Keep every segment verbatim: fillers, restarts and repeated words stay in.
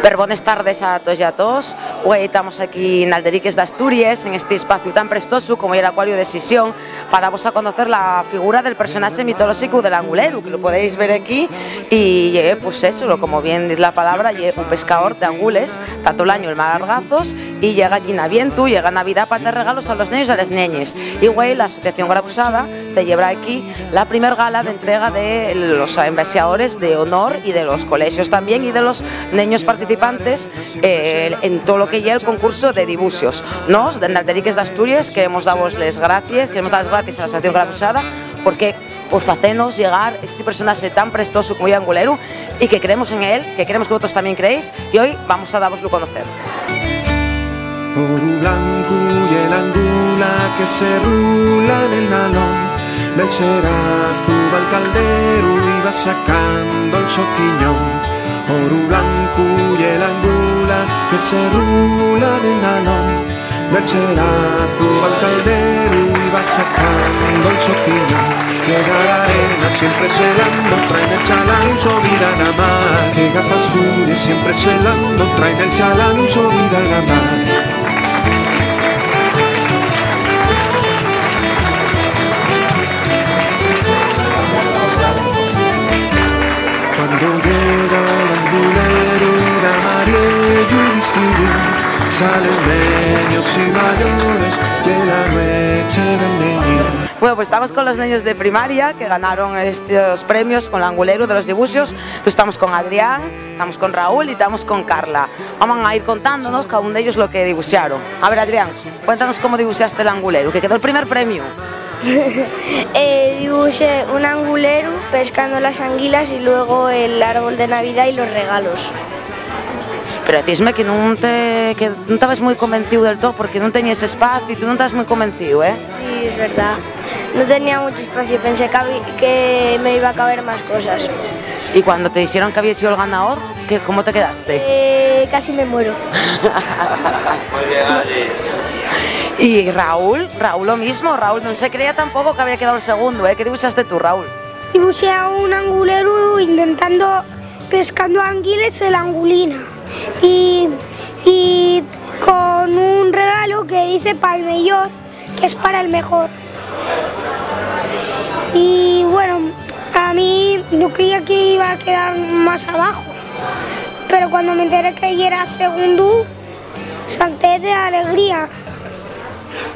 Perbones tardes a toes y a toos. Güei tamos aquí n'Alderiques d'Asturies, en esti espaciu tan prestosu como ye l'Acuariu de Xixón, pa davos a conocer la figura del personaxe mitolóxicu del anguleru, que lo podéis ver aquí, y ye, pues, eso, lo, como bien diz la palabra, ye un pescaor d'angules, ta tol añu el mar Argazos, y llega aquí n'Avientu, llega Navidá pa tar regalos a los neños y a les neñes. Y güei la Asociación Grapusada celebra aquí la primer gala d'entrega de los embaxadores de honor y de los colexios tamién y de los neños participantes, eh, en tolo que ye el concurso de dibuxos. Nós, dende Alderiques d'Asturies, queremos davos les gracies, queremos dar les gracies a la Asociación Grapusada, porque, pues, facenos llegar esti personaxe tan prestosu como ye anguleru, y que creemos en él, que creemos que vosotros tamién creéis, y hoy vamos a davoslu conocer. Oru blancu ye l'angula que se rula nel nalón, del xerazu va al calderu y va sacando el so quiñón. Oru blancu ye l'angula que se rula nel nalón, del xerazu va al calderu y va sacando el so quiñón. Llega la arena siempre xelando, trae nel chalán so vida na mar. Llega p'Asturies siempre xelando, trae nel chalán so vida na mar. Cuando llega l'anguleru d'amarillu vistidín, salen neños y mayores de la nueche del neñín. Bueno, pues estamos con los neños de primaria que ganaron estos premios con l'anguleru de los dibuxos. Entonces estamos con Adrián, estamos con Raúl y estamos con Carla. Van a ir contándonos cada un d'ellos lo que dibuxaron. A ver, Adrián, cuéntanos cómo dibuxaste l'anguleru, que quedó el primer premio. Eh, dibuxé un anguleru pescando las anguilas y luego el árbol de Navidad y los regalos. Pero dizme que nun te, que nun tabas mui convencíu del too, porque nun teníes espaciu y tú nun tabas mui convencíu, ¿eh? Sí, es verdad. No tenía mucho espacio, pensé que habí-, que me iba a caber más cosas. ¿Y cuando te dixeron que habías sido el ganador, que, cómo te quedaste? Eh, casi me muero. Muy bien, Adri. Y Raúl, Raúl lo mismo, Raúl nun se creía tampoco que había quedado el segundo, ¿eh? ¿Qué dibuxaste tú, Raúl? Dibuxé a un anguleru intentando, pescando anguiles en la angulina y, y con un regalo que dice pa'l meyor, que es para el mejor. Y bueno, a mí no creía que iba a quedar más abajo, pero cuando me enteré que era segundo, salté de alegría.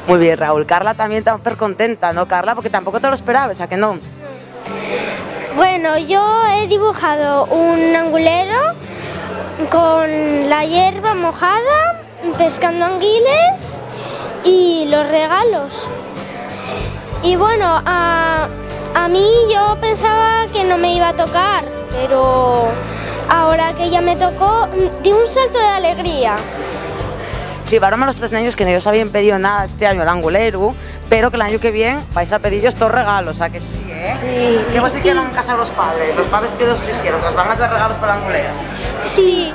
Muy bien, Raúl. Carla también está súper contenta, ¿no, Carla? Porque tampoco te lo esperabas, ¿a que no? Bueno, yo he dibujado un angulero con la hierba mojada, pescando anguiles y los regalos. Y bueno, a, a mí yo pensaba que no me iba a tocar, pero ahora que ya me tocó, di un salto de alegría. Chivaron a los tres neños que no ellos habían pedido nada este año al anguleru, pero que l'añu que vien vais a pedir-yos toos regalos, ¿a que sí, eh? Sí. ¿Qué vos dijeron en casa los padres? ¿Los padres qué os dijeron? ¿Que os van a dar regalos para el anguleru? Sí.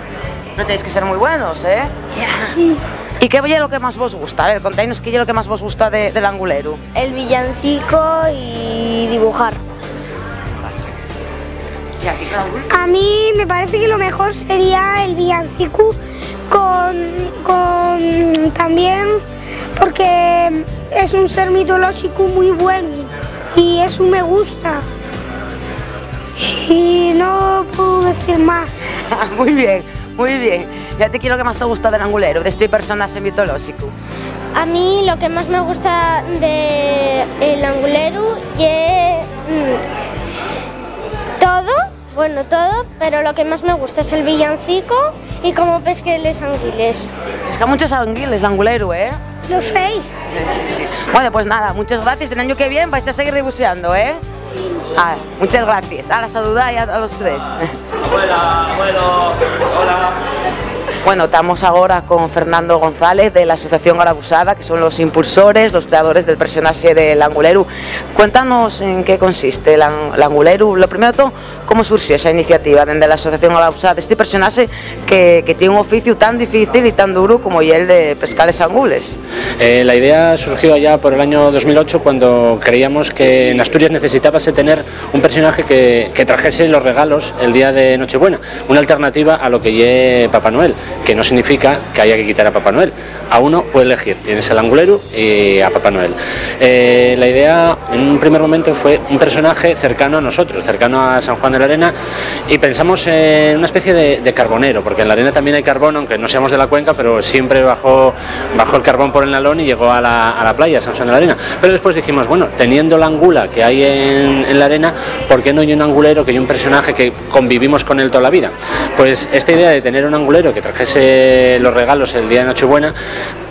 Pero tenéis que ser muy buenos, ¿eh? Sí. ¿Y qué ye lo que más vos gusta? A ver, contáinos qué ye lo que más vos gusta de, del anguleru. El villancico y dibujar. ¿Y a ti, Raúl? A mí me parece que lo mejor sería el villancico con, con también porque es un ser mitológico muy bueno y eso me gusta. Y no puedo decir más. Muy bien, muy bien. ¿Y a ti qué ye lo que más te gusta del anguleru, de este personaje mitológico? A mí lo que más me gusta de el anguleru ye, mm, todo, bueno, todo, pero lo que más me gusta es el villancico y cómo pesqué les anguiles. Es que hay muchas anguiles, l'anguleru, ¿eh? Lo sé. Sí, sí. Bueno, pues nada, muchas gracias. El año que viene vais a seguir dibuxando, ¿eh? Ah, muchas gracias. Ala, saludá a, a los tres. Abuela, abuelo, hola. Bueno, tamos agora con Fernando González, de la Asociación Garabusada, que son los impulsores, los creadores del personaxe de l'anguleru. Cuéntanos en qué consiste l'an-, l'anguleru. Lo primero de todo, ¿cómo surgió esa iniciativa dende la Asociación Garabusada, de este personaxe que, que tiene un oficio tan difícil y tan duro como ye el de pescar les angules? Eh, la idea surgió allá por el año dos mil ocho, cuando creíamos que en Asturias necesitábase tener un personaje que, que trajese los regalos el día de Nochebuena, una alternativa a lo que ye Papá Noel, que no significa que haya que quitar a Papá Noel. A uno puede elegir, tienes al anguleru y a Papá Noel. Eh, la idea en un primer momento fue un personaje cercano a nosotros, cercano a San Juan de la Arena, y pensamos en una especie de, de carbonero, porque en la Arena también hay carbón, aunque no seamos de la cuenca, pero siempre bajó, bajó el carbón por el Nalón y llegó a la, a la playa, a San Juan de la Arena. Pero después dijimos, bueno, teniendo la angula que hay en, en la Arena, ¿por qué no hay un angulero, que hay un personaje que convivimos con él toda la vida? Pues esta idea de tener un angulero que trajese los regalos el día de Nochebuena,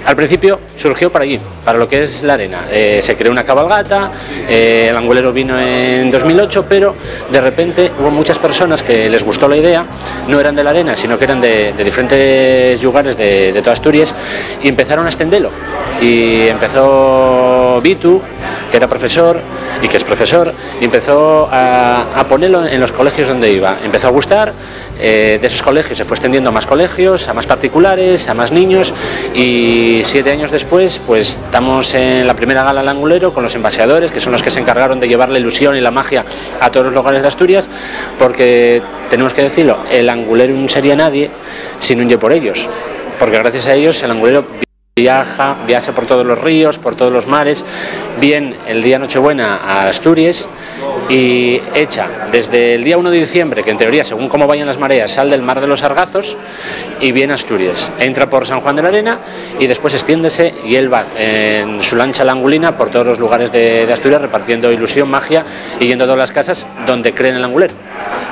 al principio surgió para allí, para lo que es la Arena. Eh, se creó una cabalgata, eh, el angulero vino en dos mil ocho, pero de repente hubo muchas personas que les gustó la idea, no eran de la Arena, sino que eran de, de diferentes lugares de, de toda Asturias, y empezaron a extendelo. Y empezó Vitu, que era profesor y que es profesor, y empezó a, a ponerlo en los colegios donde iba. Empezó a gustar, eh, de esos colegios se fue extendiendo a más colegios, a más particulares, a más niños, y siete años después, pues, estamos en la primera gala del angulero con los embaixadores, que son los que se encargaron de llevar la ilusión y la magia a todos los lugares de Asturias, porque, tenemos que decirlo, el angulero nun sería nadie si nun ye por ellos, porque gracias a ellos el angulero viaja, viaja por todos los ríos, por todos los mares, viene el día Nochebuena a Asturias y echa desde el día uno de diciembre, que en teoría, según cómo vayan las mareas, sal del mar de los Sargazos y viene a Asturias. Entra por San Juan de la Arena y después extiéndese y él va en su lancha langulina por todos los lugares de, de Asturias, repartiendo ilusión, magia y yendo a todas las casas donde creen el angulero.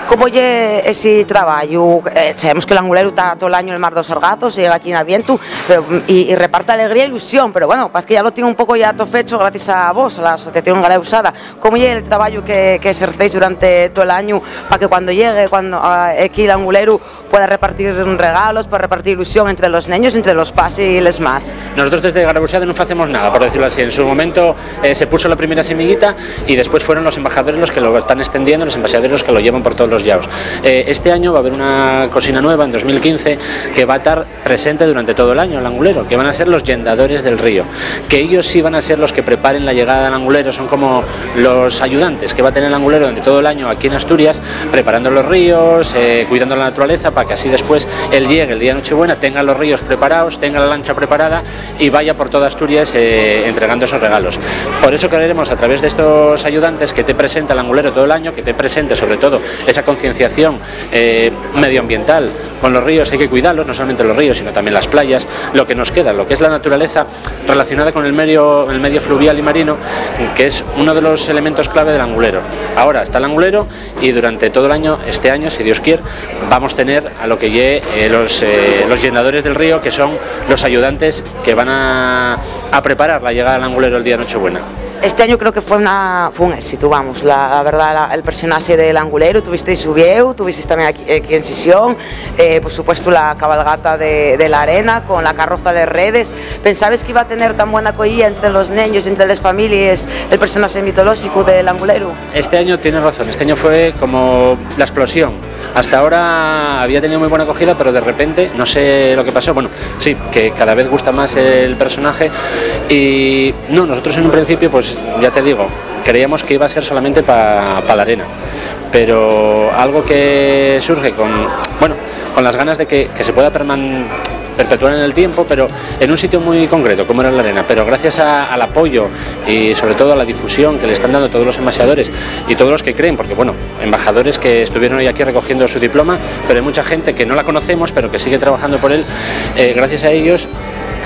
¿Cómo ye esi trabayu? Eh, sabemos que l'anguleru ta tol añu el mar dos sargazos, llega aquí en Avientu, pero, y, y reparte alegría e ilusión, pero bueno, parece que ya lo tiene un poco ya to fecho gracias a vos, a la Asociación Garabusada. ¿Cómo ye el trabayu que, que exercéis durante tol añu pa que cuando llegue, cuando, ah, equí l'anguleru, pueda repartir regalos, pueda repartir ilusión entre los neños, entre los pas y les mas? Nosotros desde Garabusada nun facemos nada, por decirlo así. En su momento, eh, se puso la primera semillita y después fueron los embajadores los que lo están extendiendo, los embajadores los que lo llevan por todos los llaos. Eh, este año va a haber una cosina nueva, en dos mil quince, que va a estar presente durante todo el año, el angulero, que van a ser los yendadores del río, que ellos sí van a ser los que preparen la llegada del angulero, son como los ayudantes que va a tener el angulero durante todo el año aquí en Asturias, preparando los ríos, eh, cuidando la naturaleza, para que así después él llegue el día de Nochebuena, tenga los ríos preparados, tenga la lancha preparada y vaya por toda Asturias, eh, entregando esos regalos. Por eso queremos, a través de estos ayudantes, que te presenta el angulero todo el año, que te presente sobre todo esa concienciación, eh, medioambiental. Con los ríos hay que cuidarlos, no solamente los ríos, sino también las playas, lo que nos queda, lo que es la naturaleza relacionada con el medio, el medio fluvial y marino, que es uno de los elementos clave del angulero. Ahora está el angulero y durante todo el año, este año, si Dios quiere, vamos a tener a lo que ye, eh, los, eh, los yendadores del río, que son los ayudantes que van a, a preparar la llegada del angulero el día Nochebuena. Este año creo que fue una, fue un éxito, vamos, la, la verdad, la, el personaxe del angulero, tuvisteis su vieu, tuvisteis también aquí, aquí en Sisión, eh, por supuesto la cabalgata de, de la Arena con la carroza de redes. ¿Pensabes que iba a tener tan buena acollida entre los neños y entre les families el personaxe mitolóxico del angulero? Este año tienes razón, este año fue como la explosión. Hasta ahora había tenido muy buena acogida, pero de repente, no sé lo que pasó. Bueno, sí, que cada vez gusta más el personaje. Y no, nosotros en un principio, pues ya te digo, creíamos que iba a ser solamente para la Arena. Pero algo que surge con, bueno, con las ganas de que, que se pueda perman-, perpetuar en el tiempo, pero en un sitio muy concreto, como era la Arena. Pero gracias a, al apoyo y sobre todo a la difusión que le están dando todos los embajadores y todos los que creen, porque, bueno, embajadores que estuvieron hoy aquí recogiendo su diploma, pero hay mucha gente que no la conocemos, pero que sigue trabajando por él. Eh, gracias a ellos,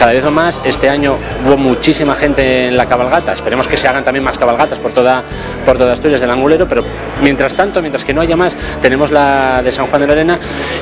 Cada vez son más. Este año hubo muchísima gente en la cabalgata. Esperemos que se hagan también más cabalgatas por toda, por toda Asturias del Angulero, pero mientras tanto, mientras que no haya más, tenemos la de San Juan de Lorena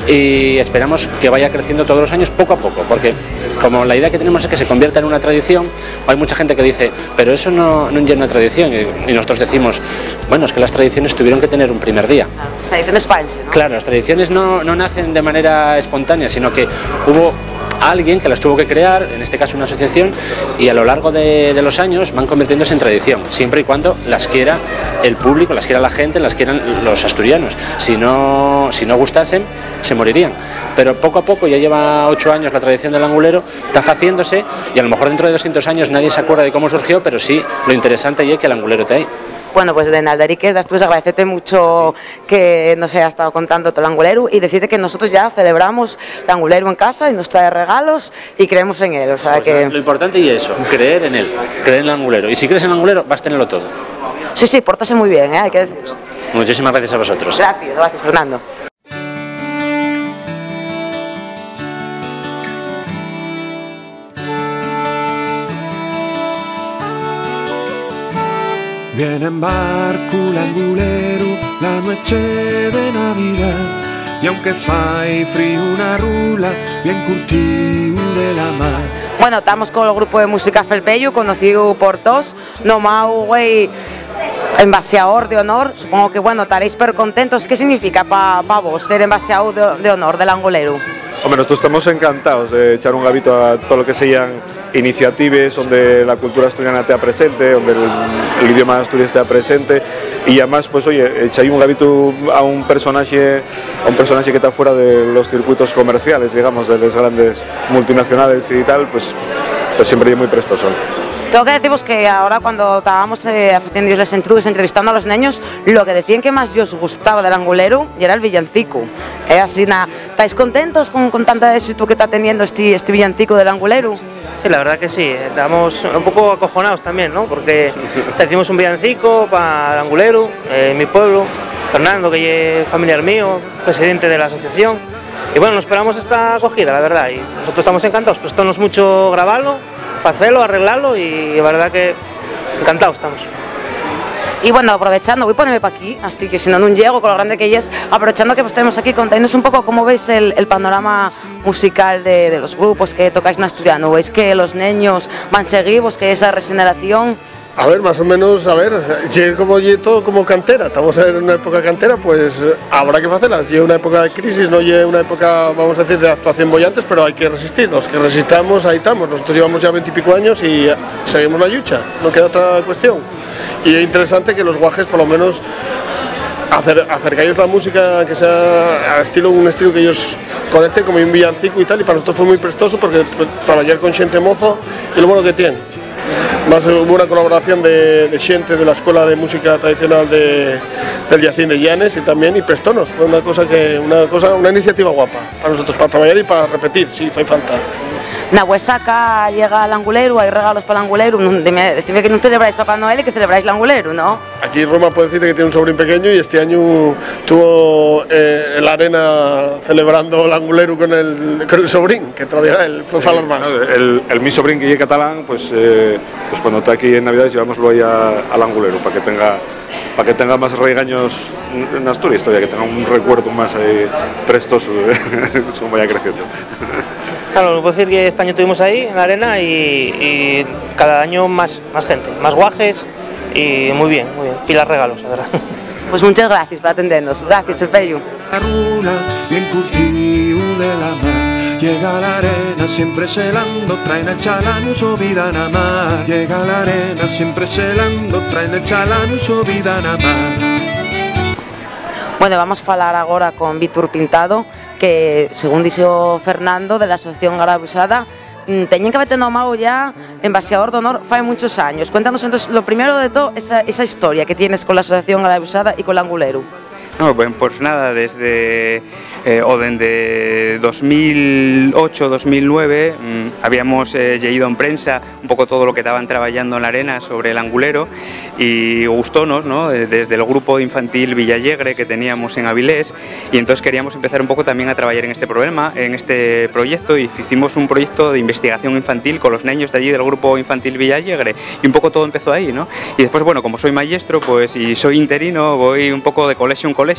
y esperamos que vaya creciendo todos los años poco a poco, porque como la idea que tenemos es que se convierta en una tradición, hay mucha gente que dice, pero eso no, no es una tradición, y, y nosotros decimos, bueno, es que las tradiciones tuvieron que tener un primer día. Las tradiciones falsas, ¿no? Claro, las tradiciones no, no nacen de manera espontánea, sino que hubo alguien que las tuvo que crear, en este caso una asociación, y a lo largo de, de los años van convirtiéndose en tradición, siempre y cuando las quiera el público, las quiera la gente, las quieran los asturianos. Si no, si no gustasen, se morirían. Pero poco a poco, ya lleva ocho años la tradición del angulero, está haciéndose, y a lo mejor dentro de doscientos años nadie se acuerda de cómo surgió, pero sí, lo interesante es que el angulero está ahí. Bueno, pues, Denaldo Ariqués, Dastues, agradecerte mucho que nos hayas estado contando todo el anguleru y decirte que nosotros ya celebramos el anguleru en casa y nos trae regalos y creemos en él, o sea. Pues que lo importante es eso, creer en él, creer en el angulero. Y si crees en el angulero, vas a tenerlo todo. Sí, sí, pórtase muy bien, ¿eh? Hay que decir. Muchísimas gracias a vosotros. Gracias, gracias, Fernando. Vien en barcu l'anguleru la nueche de Navidá, y aunque fai fríu na rula, vien curtíu de la mar. Bueno, estamos con el grupo de música Felpeyu, conocido por todos, nomao güei embaxador de honor. Supongo que, bueno, estaréis percontentos. ¿Qué significa pa, pa vos ser embaxador de, de honor del anguleru? Hombre, nosotros estamos encantados de echar un gabito a todo lo que sean iniciatives onde la cultura asturiana tea presente, onde el, el idioma asturias tea presente, y además, pues, oye, echar un gabito a un personaje, a un personaje que está fuera de los circuitos comerciales, digamos, de las grandes multinacionales y tal, pues, pues siempre es muy prestoso. Tengo que deciros que ahora, cuando estábamos, eh, haciendo les entrevistas, entrevistando a los niños, lo que decían que más os gustaba del anguleru era el villancico. ¿Eh? Así, na, ¿estáis contentos con, con tanta éxito que está teniendo este, este villancico del anguleru? Sí, la verdad que sí, eh, estamos un poco acojonados también, ¿no? Porque hicimos un villancico para el anguleru, eh, en mi pueblo, Fernando, que es familiar mío, presidente de la asociación, y bueno, no esperamos esta acogida, la verdad, y nosotros estamos encantados, prestónos mucho grabarlo, facelo, arreglarlo, y la verdad que encantados estamos. Y bueno, aprovechando, voy a ponerme pa aquí, así que si no, nun llego con lo grande que es. Aprovechando que vos tenemos aquí, contanos un poco cómo veis el, el panorama musical de, de los grupos que tocáis en asturiano. ¿Veis que los neños van seguivos, que esa regeneración? A ver, más o menos, a ver, ye como, ye todo como cantera, estamos en una época cantera, pues, eh, habrá que facelas. Ye una época de crisis, no ye una época, vamos a decir, de actuación bollantes, pero hay que resistir. Los que resistamos, ahí estamos. Nosotros llevamos ya veintipico años y, eh, seguimos la lucha, no queda otra cuestión. Y es interesante que los guajes, por lo menos, acer-, acercáis la música que sea a estilo, un estilo que ellos conecten, como un villancico y tal, y para nosotros fue muy prestoso porque, pues, trabajar con gente mozo es lo bueno que tiene. Más, eh, hubo una colaboración de, de gente de la Escuela de Música Tradicional de, del Llacín de Llanes y también, y prestónos. Fue una cosa que, una cosa, una iniciativa guapa para nosotros, para trabajar y para repetir, si fai falta. Na vuesa ca llega l'anguleru, hai regalos pa l'anguleru. Nun, dime, decime que nun celebráis Papá Noel y que celebráis l'anguleru, ¿no? Aquí Roma puede decirte que tiene un sobrín pequeño y este año tuvo, eh, la arena celebrando l'anguleru con el, con el sobrín, que todavía él puede falar más. Sí, no, el, el mi sobrín que ye catalán, pues, eh, pues cuando está aquí en Navidades llevámoslo ahí a, al anguleru, para que tenga, para que tenga más raigaños en Asturias todavía, que tenga un recuerdo más ahí prestoso, según vaya creciendo. Claro, puedo decir que este año estuvimos ahí en la arena y, y cada año más, más gente, más guajes y muy bien, muy bien. Pilar regalos, la verdad. Pues muchas gracias por atendernos. Gracias, Felpeyu. La rula, bien curtíu de la mar. Llega a la arena siempre selando, traen al chalán su vida na mar. Llega a la arena siempre selando, traen al chalán su vida na mar. Bueno, vamos a falar agora con Víctor Pintado, que, según dixo Fernando, de la Asociación Garabusada, mm, teñen que haberte nomao ya embaxador d'honor fai munchos años. Cuéntanos, entonces, lo primero de todo, esa, esa historia que tienes con la Asociación Garabusada y con l'anguleru. No, ben, pues nada, desde, eh, o dende dos mil ocho, dos mil nueve, mm, habíamos, eh, lleído en prensa un poco todo lo que taban trabayando en la arena sobre l'angulero, y gustónos, ¿no? Eh, desde el grupo infantil Villallegre que teníamos en Avilés, y entonces queríamos empezar un poco también a trabayar en este problema, en este proyecto, y hicimos un proyecto de investigación infantil con los neños de allí del grupo infantil Villallegre, y un poco todo empezó ahí, ¿no? Y después, bueno, como soy mayestro, pues, y soy interino, voy un poco de colegio en colegio,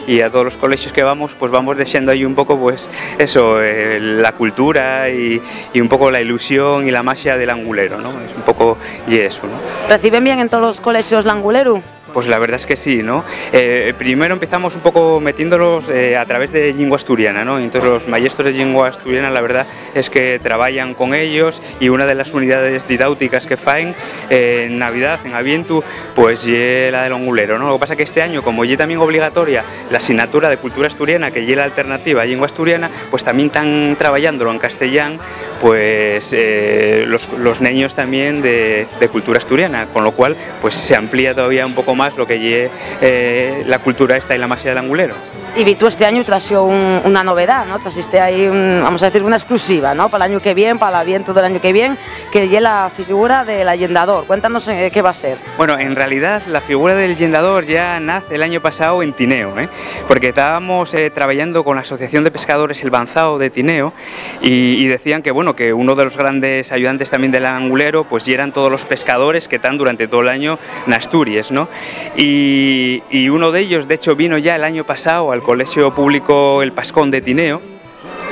y a todos los colegios que vamos, pues vamos dexando ahí un poco, pues, eso, eh, la cultura y, y un poco la ilusión y la magia del angulero, ¿no? Es un poco, y eso, ¿no? ¿Reciben bien en todos los colegios l'angulero? Pues la verdad es que sí, ¿no? Eh, primero empezamos un poco metiéndolos, eh, a través de lengua asturiana, ¿no? Y entonces los maestros de lengua asturiana, la verdad es que trabajan con ellos, y una de las unidades didáuticas que faen, eh, en Navidad, en Avientu, pues ye la del ongulero, ¿no? Lo que pasa que este año, como ye también obligatoria la asignatura de cultura asturiana, que ye la alternativa a lengua asturiana, pues también están trabayándolo en castellán, pues, eh, los, los neños también de, de cultura asturiana, con lo cual, pues, se amplía todavía un poco más lo que ye, eh, la cultura esta y la magia del angulero. Y vi tú este año traxo un, una novedad, ¿no? Traxiste ahí un, vamos a decir, una exclusiva, ¿no? Para el año que viene, para el Avientu del año que viene, que ye la figura del allendador. Cuéntanos, eh, qué va a ser. Bueno, en realidad la figura del lendador ya nace el año pasado en Tineo, ¿eh? Porque estábamos, eh, trabajando con la Asociación de Pescadores El Banzao de Tineo, y, y decían que, bueno, que uno de los grandes ayudantes también del angulero, pues, yeran todos los pescadores que están durante todo el año en Asturias, ¿no? Y, y uno de ellos, de hecho, vino ya el año pasado al Colegio Público El Pascón de Tineo,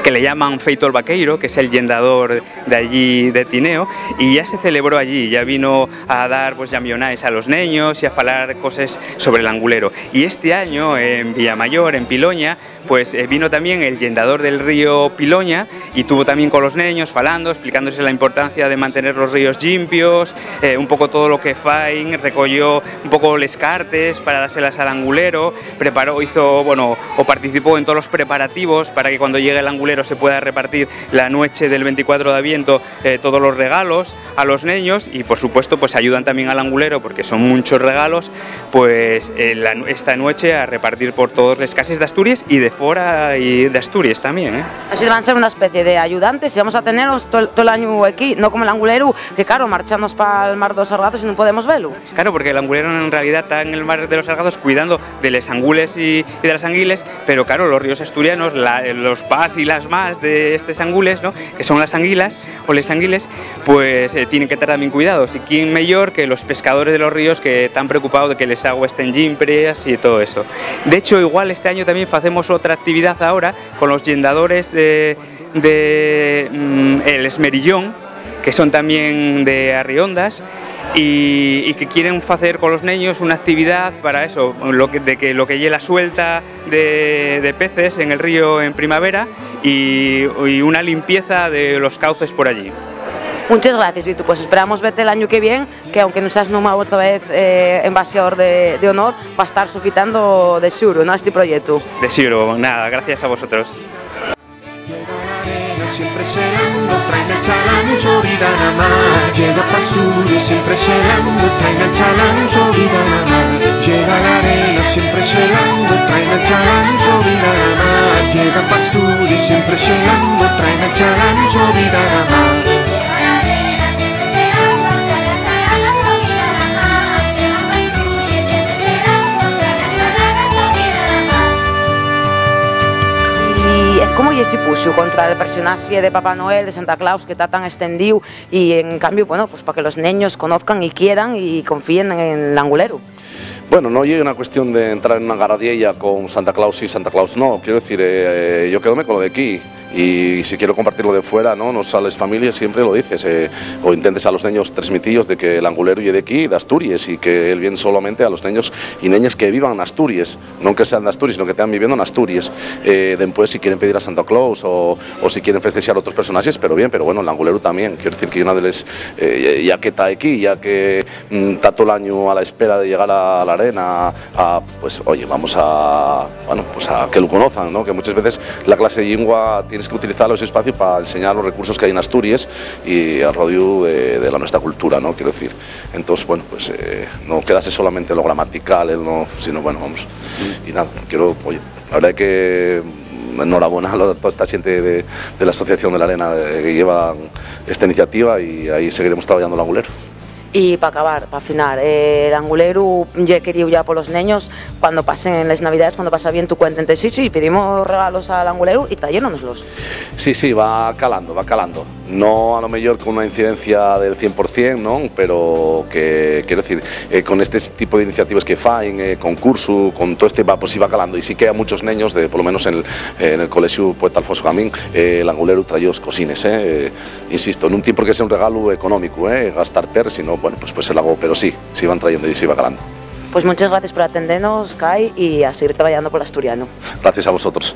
que le llaman Feito el Vaqueiro, que es el lendador de allí de Tineo, y ya se celebró allí, ya vino a dar, pues, llambionais a los neños y a falar cosas sobre el angulero. Y este año, en Villamayor, en Piloña, pues, eh, vino también el lendador del río Piloña y tuvo también con los neños falando, explicándose la importancia de mantener los ríos limpios, eh, un poco todo lo que faen, recogió un poco les cartes para dárselas al angulero, preparó, hizo, bueno, o participó en todos los preparativos para que cuando llegue el angulero se pueda repartir la noche del veinticuatro de Aviento, eh, todos los regalos a los neños, y por supuesto, pues, ayudan también al angulero porque son muchos regalos, pues, eh, la, esta noche a repartir por todas las casas de Asturias y de fuera y de Asturias también, ¿eh? Así van a ser una especie de ayudantes y vamos a tenerlos todo el año aquí, no como el angulero, que claro, marchamos para el mar de los Sargatos y no podemos verlo. Claro, porque el angulero en realidad está en el mar de los Sargatos cuidando de les angules y, y de las anguiles, pero claro, los ríos asturianos, la, los pas y las mas de estos angules, ¿no? Que son las anguilas o les anguiles, pues, eh, tienen que estar también cuidados. ¿Y quién mejor que los pescadores de los ríos, que están preocupados de que les aguas estén limpias y todo eso? De hecho, igual este año también hacemos otra actividad ahora con los lendadores, eh, de, mm, el Esmerillón, que son también de Arriondas, y, y que quieren hacer con los neños una actividad para eso, lo que, de que lo que ye la suelta de, de peces en el río en primavera y, y una limpieza de los cauces por allí. Muchas gracias, Vitu. Pues esperamos verte el año que viene, que aunque no seas nombrado otra vez, eh, embajador de, de honor, va a estar sofitando de seguro, ¿no?, este proyecto. De seguro, nada, gracias a vosotros. Llega la arena, siempre xelando, tráeme chalán, so vida na mar. Llega p'Asturias, siempre xelando, tráeme chalán, so vida na mar. Llega la arena, siempre xelando, tráeme chalán, so vida na mar. Llega p'Asturias, siempre xelando, tráeme chalán, so vida na mar. ¿Y, eh, cómo ye esi puxu contra el personaxe de Papá Noel, de Santa Claus, que ta tan estendíu y, en cambio, bueno, pues pa que los neños conozcan y quieran y confíen en l'angulero? Bueno, no ye una cuestión de entrar en una garadiella con Santa Claus sí, Santa Claus no. Quiero decir, eh, yo quedome con lo de aquí. Y si quiero compartirlo de fuera, ¿no? Nos, a les families siempre lo dices, eh, o intentes a los neños transmitir-yos de que l'angulero ye d'equí, d'Asturies, y que él vien solamente a los neños y neñas que vivan en Asturies, non que sean d'Asturies, sino que tean viviendo en Asturies. Eh, dempués, si quieren pedir a Santa Claus o, o si quieren festexar otros personaxes, pero bien, pero bueno, l'angulero también. Quiero decir que una de les, eh, ya que ta equí, ya que, mm, ta todo l'año a la espera de llegar a la Arena, a, pues, oye, vamos a, bueno, pues a que lo conozan, ¿no? Que muchas veces la clase de lengua tienes que utilizar ese espacio para enseñar los recursos que hay en Asturias y al rodíu de, de la nuestra cultura, ¿no? Quiero decir. Entonces, bueno, pues, eh, no quedarse solamente en lo gramatical, en lo, sino, bueno, vamos. Y nada, quiero, oye, la verdad que enhorabuena a toda esta gente de, de la Asociación de la Arena, eh, que llevan esta iniciativa y ahí seguiremos trabajando el Angulero. Y pa acabar, pa afinar, eh, l'Anguleru ye queríu ya polos neños, cuando pasen les Navidades, cuando pasa bien, tu cuéntente: "Sí, sí, pedimos regalos al Anguleru", y trayéronnoslos. Sí, sí, va calando, va calando. No a lo mejor con una incidencia del cien por cien, ¿no? Pero que, quiero decir, eh, con este tipo de iniciativas que faen, eh, concurso, con todo este, va, pues sí va calando. Y sí que a muchos neños, de, por lo menos en el, en el colegio Poeta Alfonso Camín, eh, l'Anguleru trayó cosines, eh. Eh, insisto, nun tien por qué ser un regalu económico, eh, gastar per, sino, bueno, pues, pues el hago, pero sí, sí van trayendo y sí va calando. Pues muchas gracias por atendernos, Kai, y a seguir trabajando por l'asturianu. Gracias a vosotros.